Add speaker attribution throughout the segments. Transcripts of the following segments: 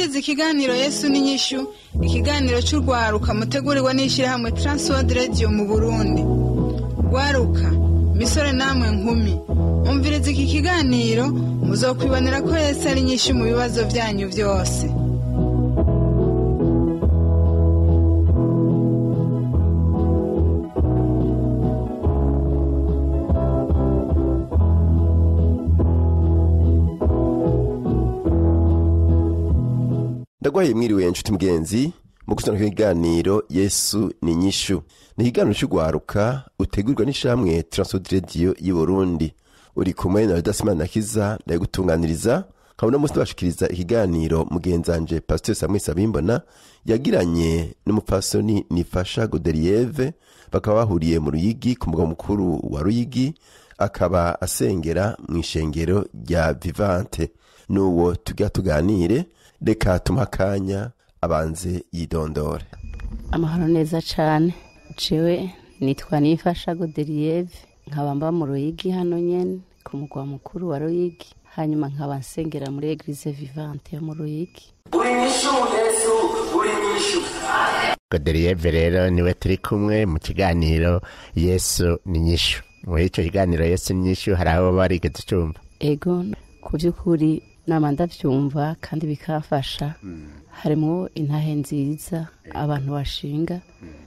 Speaker 1: Mwumvirize ikiganiro Yesu n'inyishu, ikiganiro cy'urwaruka mutegurirwa n'ishyirahamwe Transworld Radio mu Burundi. Rwaruka, misore namwe nkumi, umvirize iki kiganiro muzokwibonera ko Yesu ari inyishu mu bibazo byanyu byose.
Speaker 2: Ndagwaye mwiriwe nshuti mugenzi mu gusana ikiganiro Yesu ni nyishu. Ni ikiganiro cy'ugwaruka utegurwa n'ishamwe Transworld Radio y'u Burundi. Uri kumwe na Rudasimana Nakiza ndagutunganiriza. Kabona musi bashikiriza ikiganiro mugenzanje Pasteur Samuel Sabimbona yagiranye n'umupfasoni Nifasha Godelieve, bakaba bahuriye mu Ruyigi ku mugwa mukuru wa Ruyigi, akaba asengera mu ishengero rya Vivante. Nuwo tujya tuganire, reka tumuha abanze yidondore.
Speaker 3: Amahoro neza cyane. Jewe nitwa Nifasha Godelieve, nkaba mba mu Ruyigi hano nyene ku mugwa mukuru wa Ruyigi, hanyuma nkaba nsengera muri Eglise Vivante yo mu Ruyigi.
Speaker 4: Uri nyishu Yesu, uri nyishu.
Speaker 5: Godelieve rero niwe turi kumwe mu kiganiro Yesu ni nyishu. Muri ico kiganiro Yesu ni nyishu hari abo barigeze cyumva.
Speaker 3: Ego, ku by'ukuri nama ndavyumva kandi bikafasha. Harimo intahe nziza abantu bashinga,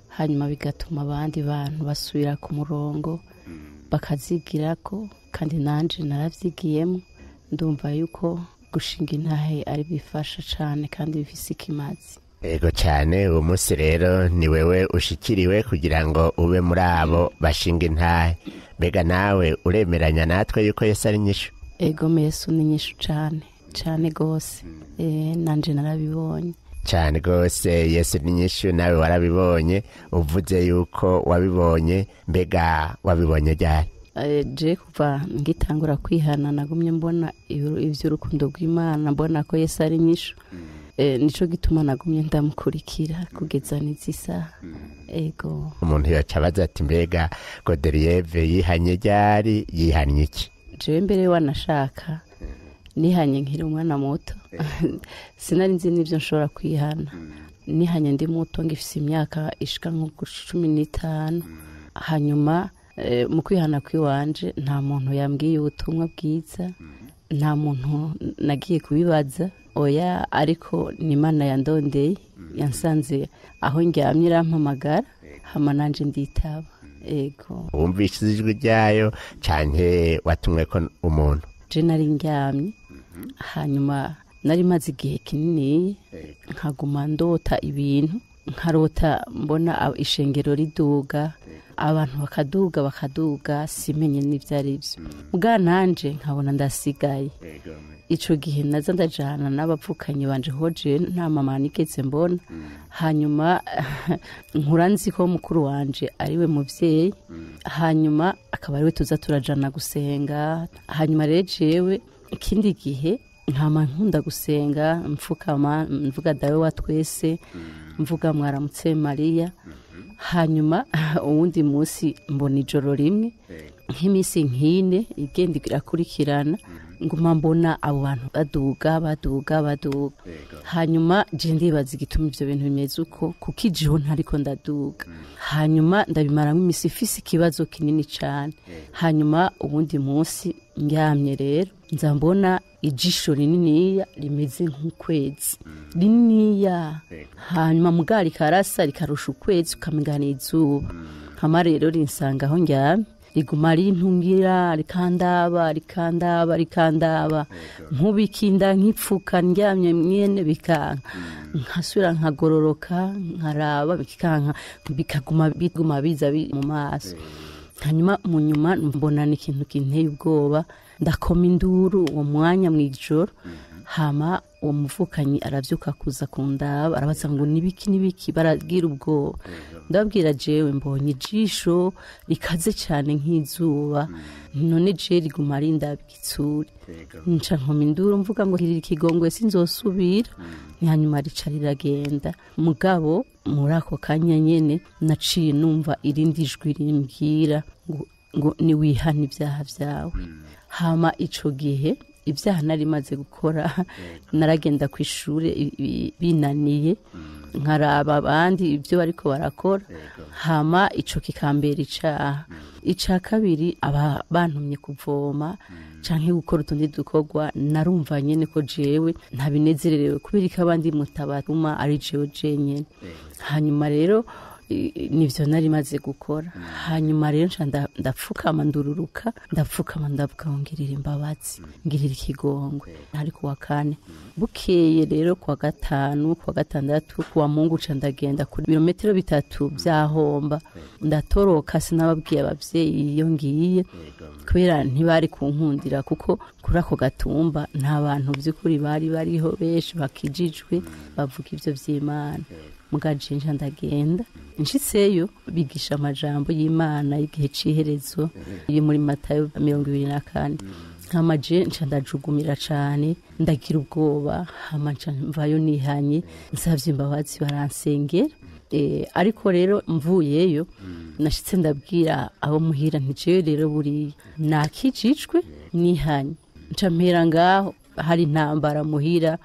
Speaker 3: hanyuma bigatuma abandi bantu basubira ku murongo bakazigirako, kandi nanje naravyigiyemo. Ndumva yuko gushinga intahe ari bifasha cane kandi bifise ikimazi.
Speaker 5: Ego cyane. Uwo munsi rero ni wewe ushikiriwe kugira ngo ube muri abo bashinga intahe. Mbega nawe uremeranya natwe yuko Yesu ari nyishu?
Speaker 3: Ego, Yesu ni nyishu cane cane gose. Nanje narabibonye
Speaker 5: cyane gose. Yesu ni nyishu, nawe warabibonye. Uvuze yuko wabibonye, mbega wabibonye ryari?
Speaker 3: Je kuva ngitangura kwihana nagumye mbona ivy'urukundo rw'Imana, mbona ko Yesu ari nyishu. Nico gituma nagumye ndamukurikira kugeza n'izisaha. Ego.
Speaker 5: Umuntu yacabaza ati mbega Godelieve yihanye ryari, yihanye iki?
Speaker 3: Jewe mbere wanashaka nihanye nkiri umwana muto. Sinari nzi n'ivyo nshobora kwihana. Nihanye ndi muto ngifise imyaka ishika nko 15. Hanyuma mu kwihana kwiwanje nta muntu yambwiye ubutumwa bwiza, nta muntu nagiye kubibaza, oya, ariko ni Imana yandondeye, yansanze aho ndyamye irampamagara, hama nanje nditaba. Ego.
Speaker 5: Wumvise ijwi ryayo canke watumwe ko umuntu?
Speaker 3: Je nari ndyamye, hanyuma nari maze igihe kinini nkaguma ndota ibintu, nkarota mbona ishengero riduga, abantu bakaduga bakaduga, simenye n'ivyo ari byo. Bwa nanje nkabona ndasigaye. Ico gihe naza ndajana n'abapfukanyi banje hoje nta mama nigeze mbona. Hanyuma nkura nzi ko mukuru wanje ariwe muvyeyi, hanyuma akaba ariwe tuza turajana gusenga. Hanyuma rero jewe ikindi gihe nkama nkunda gusenga, mfukama mvuga dawe wa twese, mvuga mwaramutse Mariya. Hanyuma uwundi munsi mbona ijoro rimwe nk'imisi nkine igenda irakurikirana, nguma mbona abo bantu baduga baduga baduga. Hanyuma je ndibaza igituma ivyo bintu bimeze uko, kuko ijiho ntariko ndaduga. Hanyuma ndabimaramo imisi ifise ikibazo kinini cane. Hanyuma uwundi munsi ndyamye rero nza mbona ijisho rininiya rimeze nk'ukwezi rininiya, hanyuma mugari karasa rikarusha ukwezi ukamenya izuba. Hama rero rinsanga aho ndyamye, riguma rintungira rikandaba rikandaba rikandaba, nkubikinda nkipfuka ndyamye mwene bikanka, nkasubira nkagororoka nkaraba bikanka, bikaguma biguma biza mu maso. Hanyuma mu nyuma mbona n'ikintu kinteye ubwoba, ndakoma induru uwo mwanya mw'ijoro. Hama uwo muvukanyi aravyuka kuza kundaba, arabaza ngo nibiki nibiki, baragira ubwoba. Ndababwira jewe mbonye ijisho rikaze cyane nk'izuba, none je riguma rindaba igitsure. Nca nkoma induru mvuga ngo kiriri kigongwe sinzosubira. Hanyuma rica riragenda. Mugabo muri ako kanya nyene naciye numva irindi jwi rimbwira ngo niwihane ibyaha vyawe. Hama ico gihe Ibyaha nari maze gukora, naragenda ku ishuri binaniye, nkaraba abandi ibyo bariko barakora, hama ico kikambera icaha. Ica kabiri, aba bantumye kuvoma canke gukora utundi dukorwa, narumva nyene ko jewe ntabinezererewe, kubera ko abandi mutabatuma ari jewe jenyene. Hanyuma rero nivyo nari maze gukora. Hanyuma rero nca ndapfukama, ndururuka, ndapfukama, ndavuga ngo ngirira imbabazi, ngirira ikigongwe. Hari kuwa kane. Bukeye rero kuwa gatanu, kuwa gatandatu, kuwa Mungu, nca ndagenda kuri birometero 3 byahomba, ndatoroka. Sinababwiye abavyeyi iyo ngiye, kubera ntibari kunkundira, kuko kuri ako gatumba nta bantu by'ukuri bari bariho benshi bakijijwe bavuga ivyo vy'Imana. Mugaje nca ndagenda, nshitseyo bigisha amajambo y'Imana y'igihe c'iherezo yo muri Matayo 24. Hama je nca ndajugumira cane, ndagira ubwoba. Hama nca mvayo nihanye, nsavye imbabazi, baransengera. Ariko rero mvuyeyo nashitse ndabwira abo muhira nti jewe rero buriya nakijijwe, nihanye. Nca mpera ngaho. Hari intambara muhira,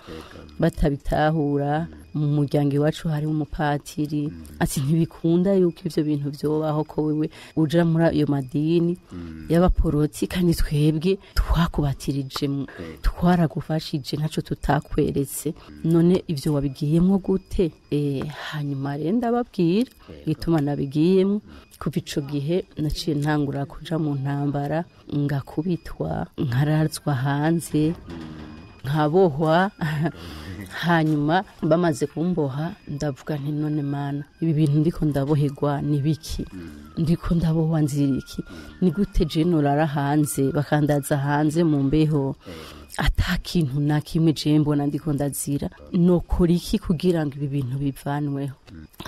Speaker 3: batabitahura. Mu muryango iwacu hari umupatiri ati ntibikunda yuko ivyo bintu vyobaho, ko wewe uja muri ayo madini y'abaporoti, kandi twebwe twakubatirije, twaragufashije, ntaco tutakweretse, none ivyo wabigiyemwo gute? Hanyuma rero ndababwira igituma nabigiyemwo. Kuva ico gihe naciye ntangura kuja mu ntambara, ngakubitwa, nkarazwa hanze, nkabohwa. Hanyuma bamaze kumboha ndavuga nti none Mana, ibi bintu ndiko ndaboherwa ni biki? Ndiko ndabohwa nzira iki? Ni gute je norara hanze, bakandaza hanze mu mbeho, ata kintu na kimwe je mbona ndiko ndazira? Nokora iki kugira ngo ibi bintu bivanweho?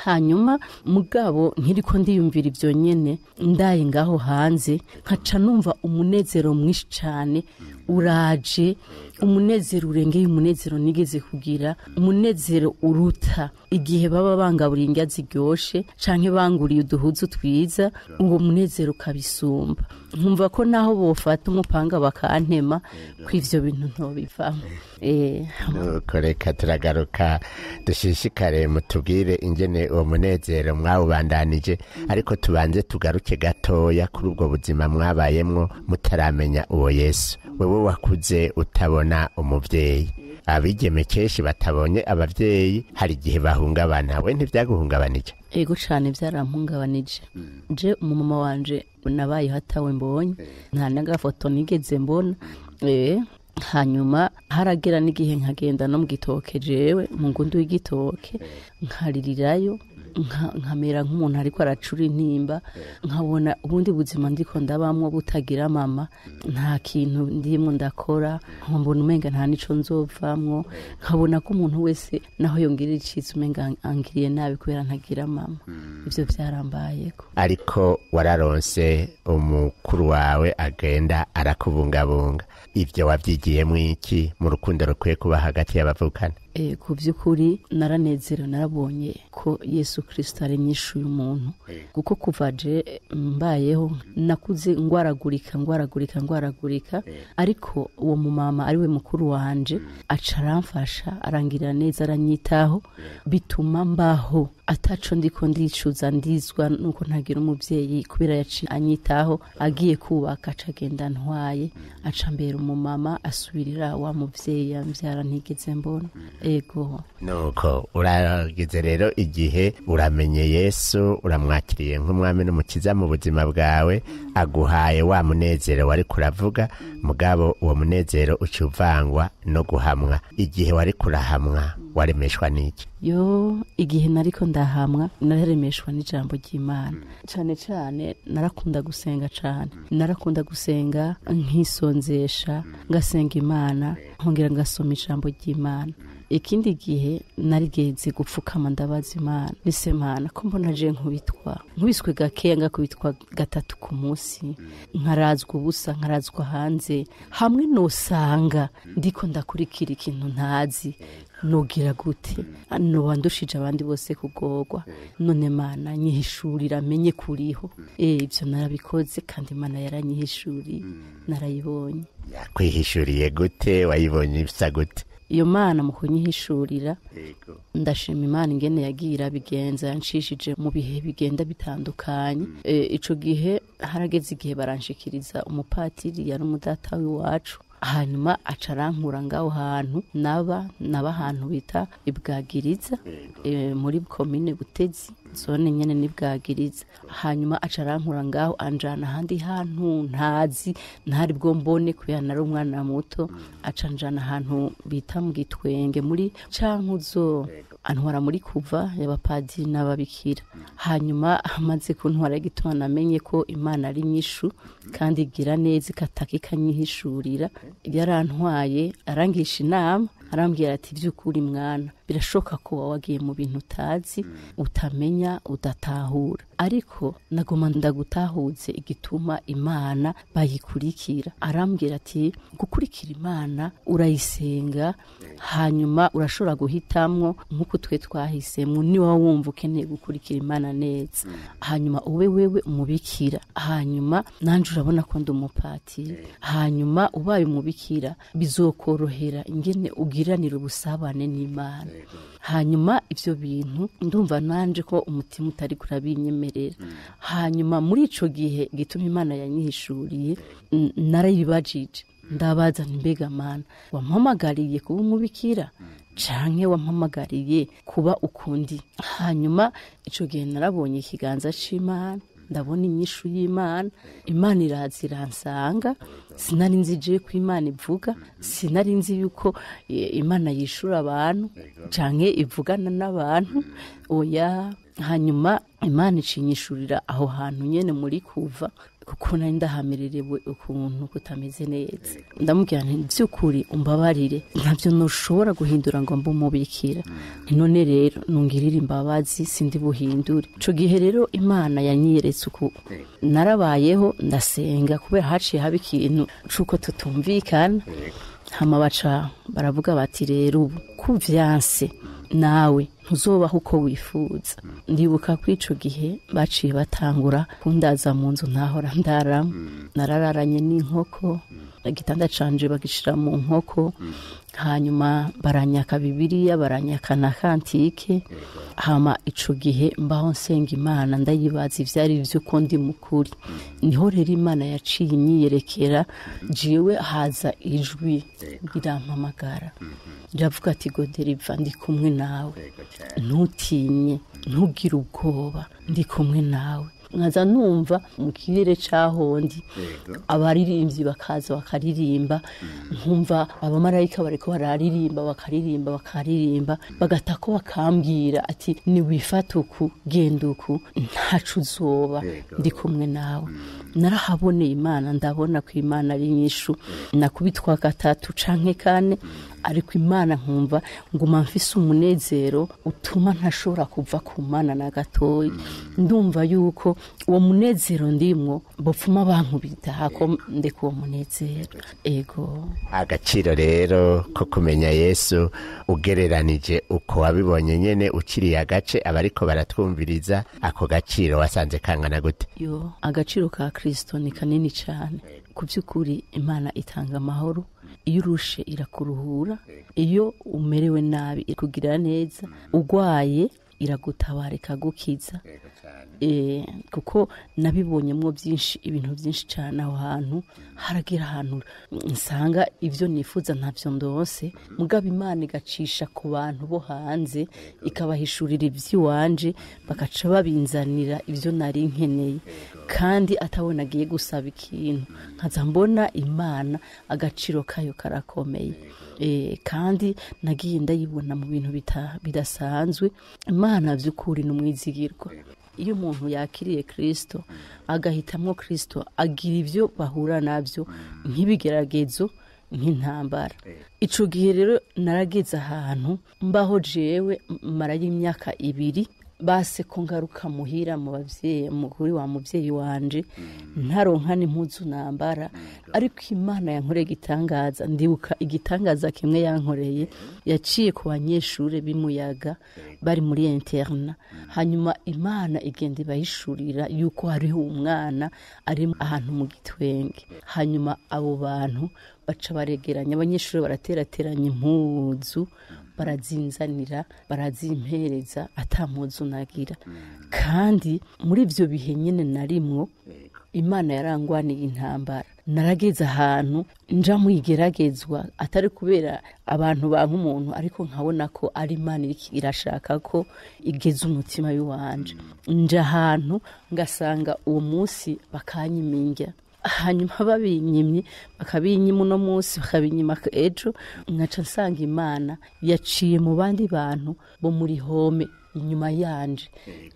Speaker 3: Hanyuma mugabo nkiriko ndiyumvira ivyo nyene, ndaye ngaho hanze, nkaca numva umunezero mwinshi cane uraje, umunezero urengeye umunezero nigeze kugira, umunezero uruta igihe baba bangaburiye indya ziryoshe canke banguriye uduhuzu twiza, uwo munezero ukabisumba. Nkumva ko naho bofata umupanga bakantema, ko ivyo bintu ntobivamo.
Speaker 5: Nuko reka turagaruka dushishikare, mutubwire ingene uwo munezero mwawubandanije, ariko tubanze tugaruke gatoya kuri ubwo buzima mwabayemwo mutaramenya uwo Yesu. Wewe wakuze utabona umuvyeyi. Abigeme kenshi batabonye abavyeyi hari igihe bahungabana. We ntivyaguhungabanije?
Speaker 3: Ego cane, byarampungabanije. Je umumama wanje nabayeho atawe mbonye, nta n'agafoto nigeze mbona. Hanyuma haragera n'igihe nkagenda no mu gitoke, jewe mu ngundu y'igitoke, nkaririrayo, nkamera nk'umuntu ariko aracura intimba, nkabona ubundi buzima ndiko ndabamwo butagira mama, nta kintu ndimo ndakora, nkabona umenga nta nico nzovamwo, nkabona ko umuntu wese naho yongera iciza umenga angiriye nabi kubera ntagira mama. Ivyo vyarambayeko.
Speaker 5: Ariko wararonse umukuru wawe agenda arakubungabunga. Ivyo wavyigiyemwo iki mu rukundo rukwiye kuba hagati y'abavukana?
Speaker 3: Ku by'ukuri naranezerewe, narabonye ko Yesu Kristo ari inyishu y'umuntu, kuko kuva je mbayeho nakuze ngwaragurika, ngwaragurika, ngwaragurika, ariko uwo mumama ariwe mukuru wanje aca aramfasha, arangirira neza, aranyitaho, bituma mbaho ataco ndiko ndicuza, ndizwa nuko ntagira umuvyeyi, kubera yaciye anyitaho. Agiye kubaka aca agenda ntwaye, aca mbera umumama, asubirira wa muvyeyi yamvyara ntigeze mbona. Ego.
Speaker 5: Nuko uragize rero igihe uramenye Yesu, uramwakiriye nk'umwami n'umukiza mu buzima bwawe, aguhaye wa munezero wari kuravuga. Mugabo uwo munezero uca uvangwa no guhamwa. Igihe wari kurahamwa waremeshwa n'iki?
Speaker 3: Yo, igihe nariko ndahamwa nararemeshwa n'ijambo ry'Imana cane cane. Narakunda gusenga cane, narakunda gusenga, nkisonzesha, ngasenga Imana, nkongera ngasoma ijambo ry'Imana. Ikindi gihe narigeze gupfukama ndabaza Imana, nise Mana ko mbona je nkubitwa, nkubiswe gakeya ngakubitwa gatatu ku munsi, nkarazwa ubusa, nkarazwa hanze, hamwe nosanga ndiko ndakurikira ikintu ntazi, nogira gute? Noba ndushije abandi bose kugorwa. None Mana nyihishurira menye kuriho. Ibyo narabikoze kandi Imana yaranyihishuriye, narayibonye.
Speaker 5: Yakwihishuriye gute? Wayibonye bisa gute?
Speaker 3: Iyo Mana mu kunyihishurira, ndashima Imana ingene yagiye irabigenza, yanshishije mu bihe bigenda bitandukanye. Ico gihe harageze igihe baranshikiriza umupatiri yari umudata w'iwacu, hanyuma aca arankura ngaho hantu naba ahantu bita Ibwagiriza, muri komine Butezi, zone nyene ni Bwagiriza. Hanyuma aca arankura ngaho anjana ahandi hantu ntazi, ntari bwo mbone kubera nari umwana muto. Aca anjana ahantu bita mu Gitwenge muri Cankuzo, antwara muri kuva y'abapadiri n'ababikira. Hanyuma amaze kuntwara igituma namenye ko Imana ari nyishu kandi igira neza, ikataka ikanyihishurira. Yarantwaye arangisha inama, arambwira ati by'ukuri mwana, birashoboka ko wowe wagiye mu bintu utazi, utamenya, udatahura, ariko nagoma ndagutahuze igituma Imana bayikurikira. Arambwira ati gukurikira Imana urayisenga, hanyuma urashobora guhitamwo nk'uko twe twahisemo, niba wumva ukeneye gukurikira Imana neza, hanyuma ube wewe umubikira, hanyuma nanje urabona ko ndi umupatiri, hanyuma ubaye umubikira bizokorohera ingene ugiranira ubusabane n'Imana. Hanyuma ivyo bintu ndumva nanje ko umutima utari kurabinyemerera. Hanyuma muri ico gihe gituma Imana yanyihishuriye, narayibajije, ndabaza nti mbega Mana wampamagariye kuba umubikira canke wampamagariye kuba ukundi? Hanyuma ico gihe narabonye ikiganza c'Imana, ndabona inyishu y'Imana. Imana iraza iransanga, sinari nzi je ko Imana ivuga, sinari nzi yuko Imana yishura abantu canke ivugana n'abantu, oya. Hanyuma Imana icinyishurira aho hantu nyene muri kuva, kuko nari ndahamererewe ukuntu kutameze neza. Ndamubwira nti by'ukuri umbabarire, ntavyo ntushobora guhindura ngo mbe umubikira, none rero nungirire imbabazi sindi buhindure. Ico gihe rero Imana yanyeretse uku narabayeho, ndasenga kubera haciye haba ikintu c'uko tutumvikana. Hama baca baravuga bati rero ubu kuvyanse nawe ntuzobaho uko wifuza. Ndibuka ko ico gihe baciye batangura kundaza mu nzu ntahora ndaramo, narararanye n'inkoko, igitanda canje bagishira mu nkoko. Hanyuma baranyaka Bibiliya, baranyaka na kantike. Hama ico gihe mbaho nsenga Imana, ndayibaza ivyari vy'uko ndi mukuri. Niho rero Imana yaciye inyiyerekera, jewe haza ijwi rirampamagara, riravuga ati Goderiva ndi kumwe nawe, ntutinye, ntugire ubwoba, ndi kumwe nawe. Nkaza numva mu kirere cahondi abaririmbyi bakaza bakaririmba, nkumva abamarayika bariko bararirimba, bakaririmba, bakaririmba, bagatako bakambwira ati niwifate uku, genda uku, ntaco uzoba, ndi kumwe nawe. Narahaboneye Imana, ndabona ko Imana ari nyishu. Nakubitwa gatatu canke kane, ariko Imana nkumva nguma mfise umunezero utuma ntashobora kuva ku Mana na gatoyi. Ndumva yuko uwo munezero ndimwo bopfuma bankubita hako ndeka uwo munezero. Ego.
Speaker 5: Agaciro rero ko kumenya Yesu ugereranije uko wabibonye nyene ukiriye agace abariko baratwumviriza, ako gaciro wasanze kangana gute?
Speaker 3: Yo, agaciro ka Kristo ni kanini cyane. Ku by'ukuri Imana itanga amahoro, iyo urushe irakuruhura, iyo umerewe nabi ikugirira neza, ugwaye iragutabara ikagukiza. Kuko nabibonyemwo byinshi, ibintu byinshi cyane aho hantu. Haragira ahantu nsanga ivyo nifuza ntavyo ndose, mugabo Imana igacisha ku bantu bo hanze, ikabahishurira ivy'iwanje, bakaca babinzanira ivyo nari nkeneye, kandi atabona agiye gusaba ikintu. Nkaza mbona Imana agaciro kayo karakomeye. Kandi nagiye ndayibona mu bintu bidasanzwe. Imana vy'ukuri ni umwizigirwa. Iyo umuntu yakiriye Kristo, agahitamwo Kristo, agira ivyo bahura navyo nk'ibigeragezo, nk'intambara. Ico gihe rero narageze ahantu mbaho jewe marayo imyaka 2 base ko ngaruka muhira mu bavyeyi mukuri wa muvyeyi wanje ntaronka n'impuzu nambara. Ariko Imana yankoreye igitangaza. Ndibuka igitangaza kimwe yankoreye, yaciye ku banyeshure b'imuyaga bari muri interna, hanyuma Imana igenda ibahishurira yuko hariho umwana ari ahantu mu gitwenge. Hanyuma abo bantu baca baregeranya abanyeshuri, baraterateranya impuzu barazinzanira, barazimpereza ata mpuzu nagira. Kandi muri ivyo bihe nyene narimwo Imana yarangwaniye intambara. Narageze ahantu nja muyigeragezwa, atari kubera abantu banka umuntu, ariko nkabona ko ari Imana irashaka ko igeze umutima w'iwanje. Nja ahantu ngasanga uwo munsi bakanyiminja, hanyuma babinyimye, bakabinyima uno munsi, bakabinyima ejo, nkaca nsanga Imana yaciye mu bandi bantu bo muri home inyuma yanje,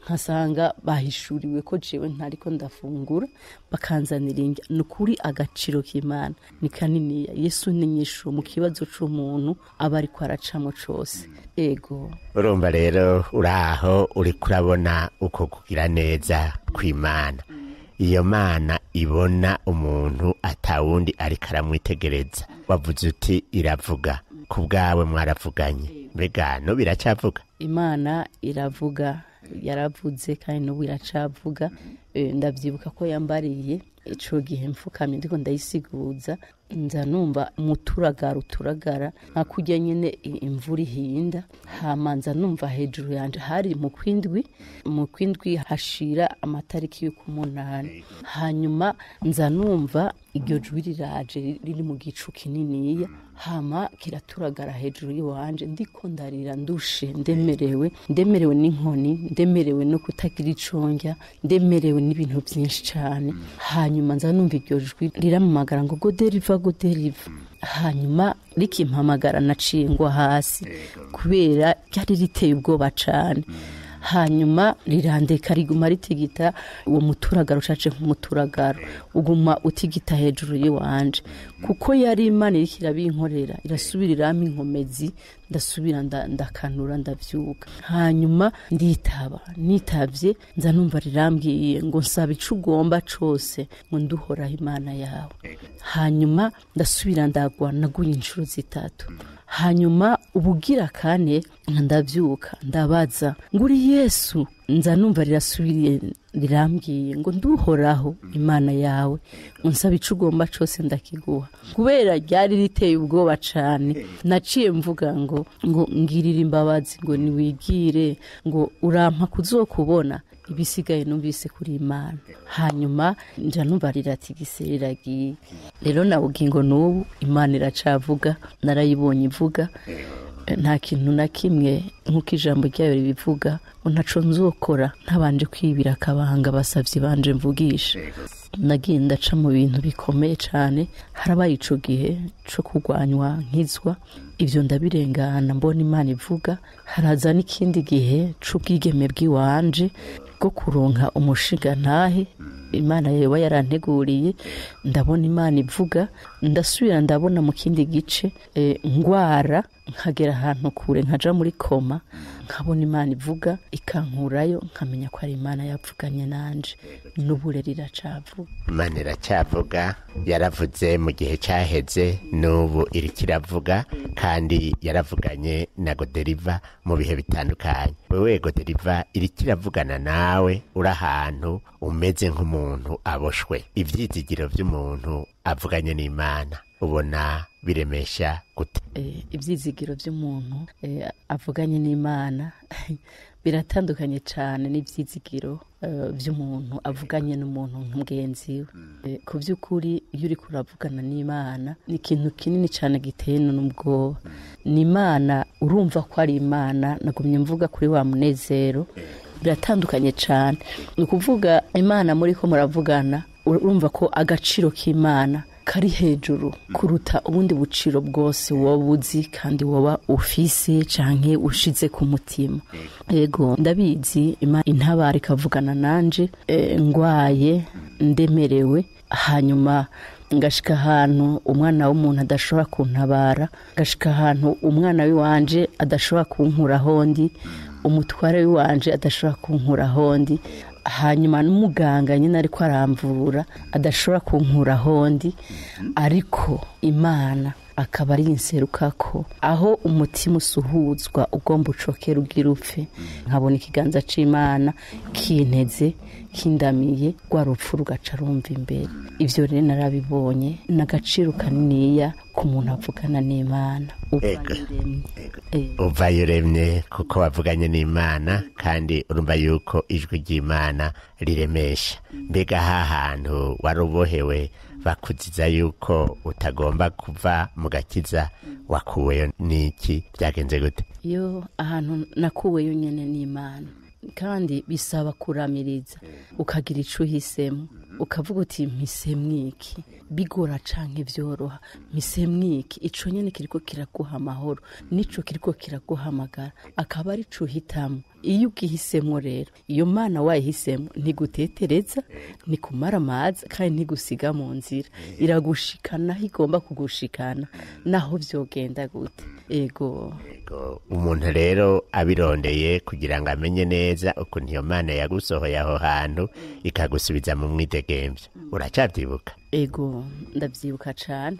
Speaker 3: nkasanga bahishuriwe ko jewe ntariko ndafungura, bakanzanira indya. Ni ukuri agaciro k'Imana ni kaniniya. Yesu ni inyishu mu kibazo c'umuntu aba ariko aracamo cose. Ego.
Speaker 5: Urumva rero uraho uriko urabona uko kugira neza kw'Imana. Iyo Mana ibona umuntu atawundi ariko aramwitegereza. Wavuze uti iravuga, ku bwawe mwaravuganye, mbega no biracavuga?
Speaker 3: Imana iravuga, yaravuze kandi n'ubu iracavuga. Ndavyibuka ko yambariye ico gihe mfukamye ndiko ndayisiguza, nza numva umuturagara uturagara nka kurya nyene imvura ihinda. Hama nza numva hejuru yanje hari mu kwindwi hashira amatariki y'ukumunani. Hanyuma nza numva iryo jwi riraje riri mu gicu kininiya, hama kiraturagara hejuru y'iwanje. Ndiko ndarira, ndushe, ndemerewe n'inkoni, ndemerewe no kutagira ico ndya, ndemerewe n'ibintu byinshi cyane. Hanyuma nza numva iryo jwi riramamagara ngo Goderiva, Goderiva. Hanyuma rikimpamagara naciye ngwa hasi kubera ryari riteye ubwoba cane. Hanyuma rirandeka riguma ritigita, uwo muturagaro ucace nk'umuturagaro uguma utigita hejuru y'iwanje, kuko yari Imana iriko irabinkorera, irasubira irampa inkomezi, ndasubira ndakanura ndavyuka. Hanyuma nditaba, nitavye nza numva rirambwiye ngo nsaba ico ugomba cose, ngo nduhoraho Imana yawe. Hanyuma ndasubira ndagwa, naguye inshuro 3. Hanyuma ubugira kane ndavyuka, ndabaza nguri Yesu, nza numva rirasubiriye rirambwiye ngo nduhoraho Imana yawe, unsaba ico ugomba cose ndakiguha. Kubera ryari riteye ubwoba cane, naciye mvuga ngo ngirira imbabazi, ngo niwigire, ngo urampa kuzokubona, ibisigaye numvise kuri Imana. Hanyuma nja numva riratigise riragiye. Rero na bugingo n'ubu Imana iracavuga, narayibonye ivuga. Nta kintu na kimwe nk'uko ijambo ryayo ribivuga, ntaco nzokora ntabanje kwibira akabanga basavye banje mvugisha. Nagiye ndaca mu bintu bikomeye cane, harabaye ico gihe co kurwanywa nkizwa, ivyo ndabirengana mbona Imana ivuga. Haraza n'ikindi gihe c'ubwigeme bw'iwanje bwo kuronka umushinga ntahe Imana yoba yaranteguriye, ndabona Imana ivuga. Ndasubira ndabona mu kindi gice ngwara, nkagera ahantu kure nkaja muri koma, nkabona Imana ivuga ikankurayo, nkamenya ko ari Imana yavuganye nanje. N'ubu rero iracavuga.
Speaker 5: Imana iracavuga, yaravuze mu gihe caheze, n'ubu iriko iravuga, kandi yaravuganye na Goderiva mu bihe bitandukanye. Wewe Goderiva, iriko iravugana nawe uri ahantu umeze nk'umuntu aboshwe. Ivyizigiro vy'umuntu avuganye n'Imana ubona biremesha gute?
Speaker 3: Ivyizigiro vy'umuntu avuganye n'Imana biratandukanye cane n'ivyizigiro vy'umuntu avuganye n'umuntu nk'umugenzi we. Ku vy'ukuri iyo uriko uravugana n'Imana ni ikintu kinini cane giteye n'ubwoba. Ni Imana, urumva ko ari Imana. Nagumye mvuga kuri wa munezero, biratandukanye cane. Ni ukuvuga Imana muriko muravugana, urumva ko agaciro k'Imana kari hejuru kuruta ubundi buciro bwose woba uzi kandi woba ufise canke ushize ku mutima. Yego, ndabizi Imana intabara ikavugana nanje, ngwaye ndemerewe, hanyuma Ngashika ahantu umwana w'umuntu adashobora kuntabara, ngashika ahantu umwana w'iwanje adashobora kunkuraho ndi, umutware w'iwanje adashobora kunkuraho ndi, hanyuma n'umuganga nyine ariko aramvura adashobora kunkuraho ndi, ariko Imana akaba ari inserukako aho umutima usuhuzwa ugomba ucokera ugira upfe, nkabona ikiganza c'Imana kinteze kindamiye, rwa rupfu rugaca rumva imbere. Ivyo rero narabibonye n'agaciro kaniniya ku muntu avugana n'Imana.
Speaker 5: Uvayo uremye kuko wavuganye n'Imana, kandi urumva yuko ijwi ry'Imana riremesha. Mbega ha hantu warubohewe bakuziza yuko utagomba kuva mu gakiza, wakuweyo n'iki? Byagenze gute?
Speaker 3: Yo ahantu nakuweyo nyene n'Imana, kandi bisaba kuramiriza ukagira ico uhisemo, ukavuga uti mpisemwo iki, bigora canke vyoroha, mpisemwo iki, ico nyene kiriko kiraguha amahoro, nico kiriko kiraguhamagara, akaba ari co uhitamwo. Iyo ugihisemwo rero, iyo Mana wayihisemo ntigutetereza, ntikumara amazi, kandi ntigusiga mu nzira, iragushikana aho igomba kugushikana, naho vyogenda gute. Ego
Speaker 5: umuntu rero abirondeye kugira ngo amenye neza ukuntu iyo Mana yagusohoye aho hantu ikagusubiza mu mwidegemvyo, uracavyibuka?
Speaker 3: Ego ndavyibuka cane.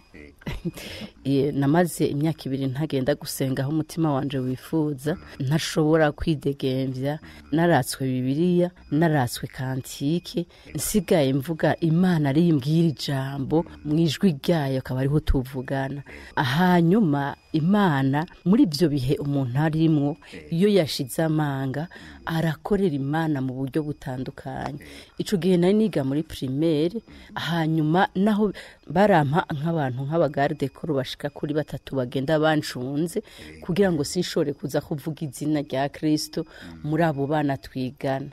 Speaker 3: Namaze imyaka 2 ntagenda gusenga aho umutima wanje wifuza, ntashobora kwidegemvya, naratswe Bibiliya, naratswe kantike, nsigaye mvuga Imana ari imbwira ijambo mu ijwi ryayo akaba ariho tuvugana. Hanyuma Imana muri ibyo bihe umuntu arimwo, iyo yashize amanga arakorera Imana mu buryo butandukanye. Ico gihe nari niga muri primaire, hanyuma naho barampa nk'abantu nk'abagarde ko bashika kuri 3 bagenda bancunze kugira ngo sinshobore kuza kuvuga izina rya Kristo muri abo bana twigana.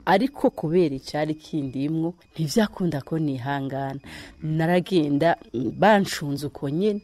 Speaker 3: Ariko kubera icari kindimwo ntivyakunda ko nihangana, naragenda bancunze uko nyene.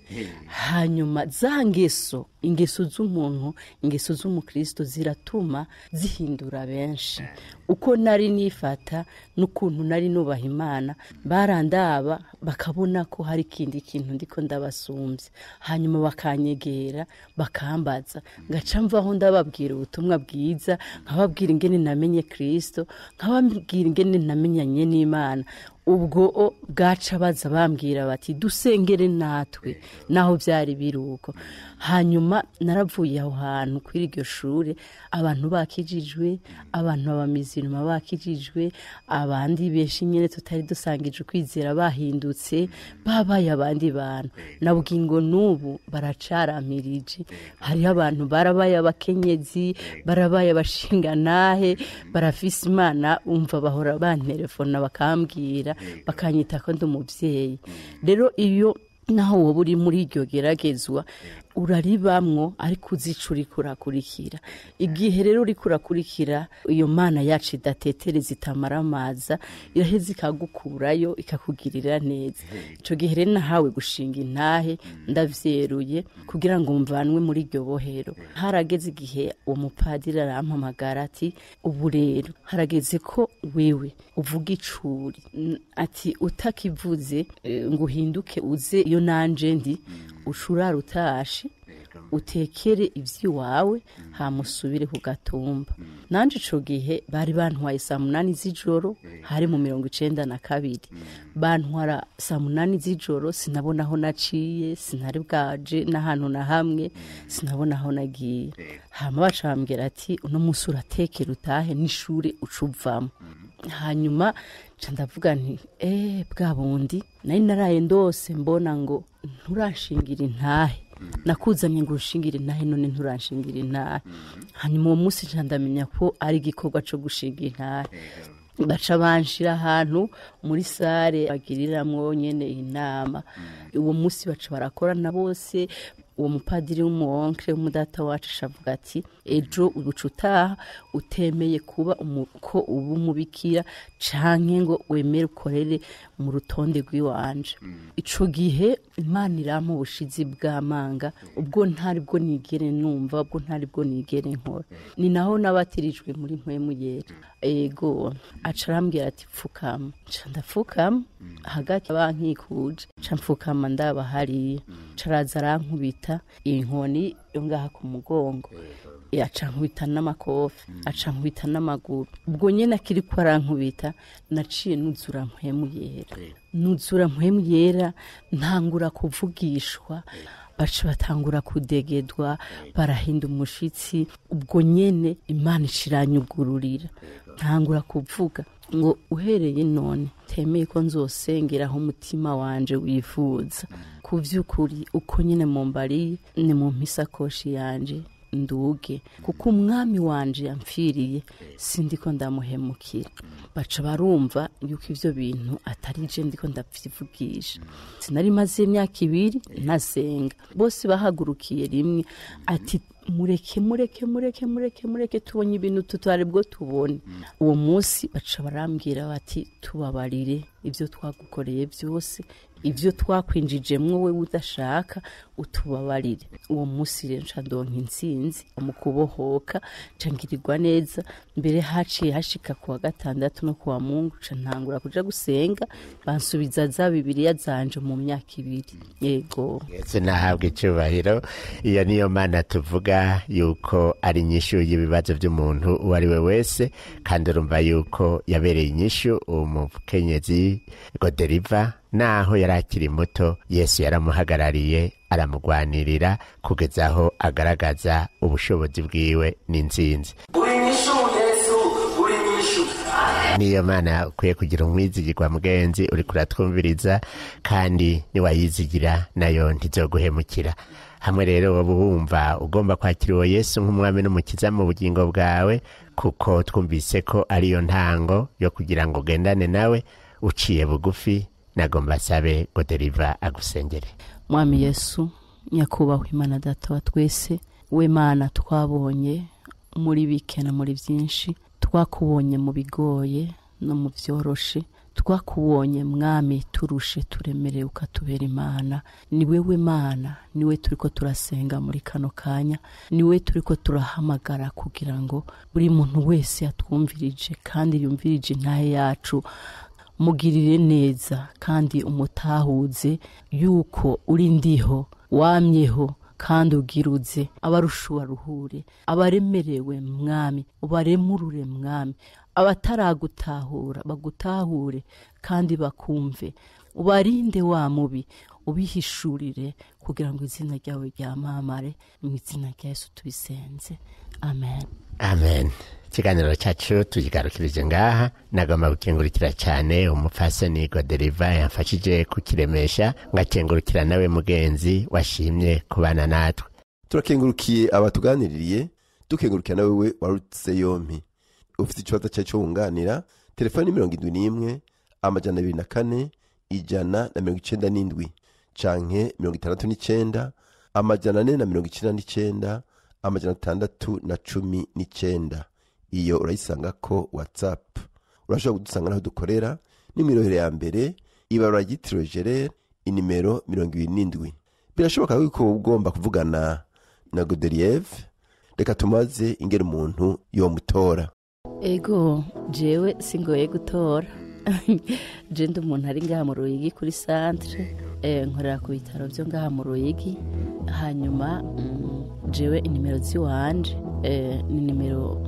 Speaker 3: Hanyuma za ngeso, ingeso z'umuntu, ingeso z'umukristo ziratuma zihindura benshi. Uko nari nifata n'ukuntu nari nubaha Imana, barandaba bakabona ko hari ikindi kintu ndiko ndabasumbye, hanyuma bakanyegera bakambaza, ngaca mvaho ndababwira ubutumwa bwiza, nkababwira ingene namenye Kristo, nkababwira ingene namenyanye n'Imana. Ubwo bwaca baza bambwira bati dusengere natwe, naho byari biruko. Hanyuma naravuye aho hantu kuri iryo shure, abantu bakijijwe, abantu b'abamizirima bakijijwe, abandi benshi nyene tutari dusangije ukwizera bahindutse babaye abandi bantu. Nabwo ngo nubu baracaramirije, hariho abantu barabaye abakenyezi, barabaye abashinganahe, barafise Imana, umva bahora bantelefona bakambwira, bakanyita ko ndi umuvyeyi. Rero iyo naho wowe uri muri iryo geragezwa uraribamwo, ariko uzica uriko urakurikira. Igihe rero uriko urakurikira iyo Mana yacu idatetereza itamaramaza, iraheza ikagukurayo ikakugirira neza. Ico gihe rero nahawe gushinga intahe ndavyeruye kugira ngo mvanwe muri iryo bohero. Harageze igihe uwo mupadiri arampamagara ati ubu rero harageze ko wewe uvuga icuri, ati utakivuze ngo uhinduke uze iyo nanje ndi, ushurara utashe utekere ivy'iwawe hamusubire ku gatumba. Nanje ico gihe bari bantwaye saa 8 z'ijoro, hari mu 92, bantwara saa 8 z'ijoro, sinabona aho naciye, sinari bwaje n'ahantu na hamwe, sinabona aho nagiye. Hama baca bambwira ati uno munsi uratekera utahe n'ishure ucuvamo. Hanyuma nca ndavuga nti bwa bundi nari naraye ndose mbona ngo nturashingira intahe, nakuzanye ngo ushingire intahe, none nturashingira intahe. Hanyuma uwo munsi nca ndamenya ko ari igikorwa co gushinga intahe. Baca banshira ahantu muri sare bagiriramwo nyene inama. Uwo munsi baca barakorana bose, Uwo mupadiri w'umuwonkere w'umudata wacu avuga ati ejo ubuca utaha utemeye kuba ko uba umubikira canke ngo wemere ukorere mu rutonde rw'iwanje. Ico gihe Imana irampa ubushizi bw'amanga, ubwo ntari bwo nigere numva, ubwo ntari bwo nigere nkora. Ni naho nabatirijwe muri Mpwemu Yera. Ego, aca arambwira ati pfukama. Nca ndapfukama hagati bankikuje, nca mfukama ndaba hariya. Nca araza arankubita inkoni yo ngaha ku mugongo, aca nkubita n'amakofi, aca nkubita n'amaguru. Ubwo nyene akiriko arankubita, naciye nuzura Mpwemu Yera. Nuzura Mpwemu Yera, ntangura kuvugishwa, baca batangura kudegedwa, barahinda umushitsi. Ubwo nyene Imana iciranyugururira, ntangura kuvuga ngo uhereye none temeye ko nzosengeraho umutima wanje wifuza. Ku vy'ukuri uko nyene mumbariye, ni mu mpisakoshi yanje nduge, kuko umwami wanje yamfiriye, sindiko ndamuhemukira. Baca barumva yuko ivyo bintu atari je ndiko ndavyivugisha. Sinari maze imyaka 2 ntasenga. Bose bahagurukiye rimwe ati mureke mureke mureke mureke mureke, tubonye ibintu tutari bwo tubone. Uwo munsi baca barambwira bati tubabarire ibyo twagukoreye byose, ibyo twakwinjijemwo we udashaka, utubabarire. Uwo munsi rero nca ndonka intsinzi mu kubohoka, nca ngirirwa neza. Mbere haciye hashika kuwa gatandatu no kuwa Mungu, nca ntangura kuja gusenga, bansubiza za Bibiliya zanje mu myaka 2. Yego,
Speaker 5: Yesu nahabwe icyubahiro. Iyo niyo Mana tuvuga yuko ari inyishu y'ibibazo by'umuntu uwo ari we wese, kandi urumva yuko yabereye inyishu umukenyezi Goderiva. Naho yari akiri muto, Yesu yaramuhagarariye, aramugwanirira kugeza aho agaragaza ubushobozi bwiwe n'intsinzi.
Speaker 4: Uri inyishu Yesu, uri inyishu.
Speaker 5: Niyo Mana ukwiye kugira umwizigirwa mugenzi uri kuratwumviriza, kandi niwayizigira nayo ntizoguhemukira. Hamwe rero woba wumva ugomba kwakira uwo Yesu nk'umwami n'umukiza mu bugingo bwawe, kuko twumvise ko ariyo ntango yo kugira ngo ugendane nawe uciye bugufi, nagomba sabe Goderiva agusengere.
Speaker 3: Mwami Yesu, nyakubahwa Imana Data wa twese, we Mana twabonye muri bike no muri byinshi, twakubonye mu bigoye no mu byoroshe, twakubonye Mwami turushe turemerewe ukatubera Imana. Ni wewe Mana, niwe turiko turasenga muri kano kanya, niwe turiko turahamagara kugira ngo buri muntu wese atwumvirije kandi yumvirije intahe yacu, mugirire neza kandi umutahuze yuko uri ndiho, wamyeho kandi ugiruze. Abarushu baruhure, abaremerewe Mwami ubaremurure Mwami, abataragutahura bagutahure kandi bakumve, ubarinde wa mubi, ubihishurire kugira ngo izina ryawe ryamamare. Mu izina rya Yesu tubisenze, amen.
Speaker 5: Amen. Ikiganiro cyacu tukigarukirije ngaha. Nagomba gukengurukira cyane umupfasoni Goderiva yamfashije kukiremesha, ngakengurukira nawe mugenzi washimye kubana natwe.
Speaker 2: Turakengurukiye abatuganiririye, dukengurukira nawe we warutse yompi. Ufite ikibazo cyacu wunganira, telefoni 71 204 197 canke 69 499 619. Iyo urayisanga ko WhatsApp. Urashobora kudusanga naho dukorera ni mw'irohero ya mbere, ibarura ryitiriwe Gerere, inimero 27. Birashoboka yuko ugomba kuvugana na Godelieve. Reka tumaze ingene umuntu yomutora.
Speaker 3: Ego, jewe singoye gutora. Je ndi umuntu ari ngaha mu Ruyigi kuri centre, nkorera ku bitaro byo ngaha mu Ruyigi. Hanyuma jewe inimero ziwanje ni nimero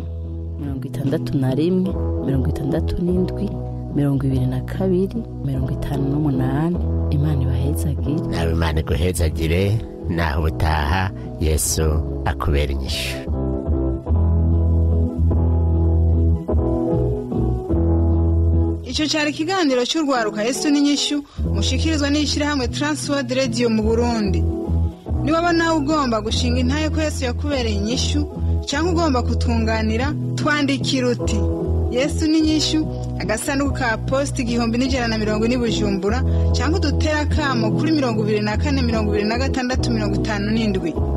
Speaker 3: 61 67 22 58. Imana ibahezagire.
Speaker 5: Nawe Imana iguhezagire, naho ubutaha Yesu akubera inyishu.
Speaker 1: Ico cari ikiganiro c'urwaruka Yesu n'inyishu, mushikirizwa n'ishirahamwe Transworld Radio mu Burundi. Niwaba nawe ugomba gushinga intahe ko Yesu yakubereye inyishu, canke ugomba kutunganira, twandikira uti Yesu ni Inyishu, agasanduku ka posita 1140 Bujumbura, cyangwa udutere akamo kuri 24 26 57.